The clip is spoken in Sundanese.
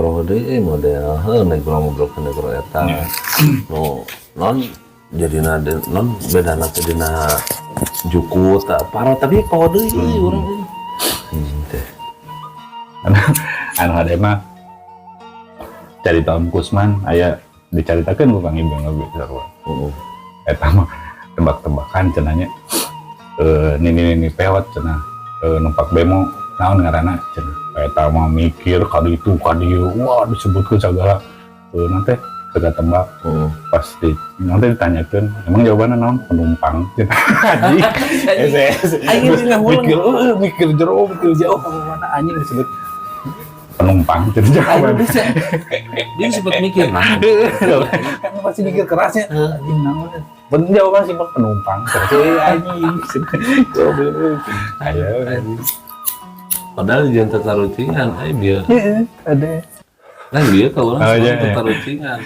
Paroho deui euy, model heuh negro ngobrolkeun negro eta. Nu non jadina non bedana teh dina jukut tah parah, tapi poho deui euy urang euy. Teh. Anu anu hade mah carita Om Kusman aya, dicaritakeun ku Kang Ibing oge sarua. Eta mah tebak-tebakan cenah nya. Eh, nini nini pewat cenah, numpak bemo naon ngaranna cenah. Eta mah mikir ka ditu ka dieu, wah, disebutkeun segala, nanti teka tebak. Pasti nanti ditanyakan, emang jawabannya naon? Penumpang cenah. Anjing. Ese, Aing geus ngahulang. Mikir, mikir jero, mikir jauh ke mana, anjing, disebut penumpang cenah Aing jawabannya. Bisa. Dia sempat mikir nah. Kan pasti mikir kerasnya, anjing, naon? Bener, jawaban simpel, penumpang. Terus anjing, goblok, ayo. Padahal jangan tatarucingan, ayo bieu. Ada. Nah, bieu ka urang Oh, iya. tatarucingan.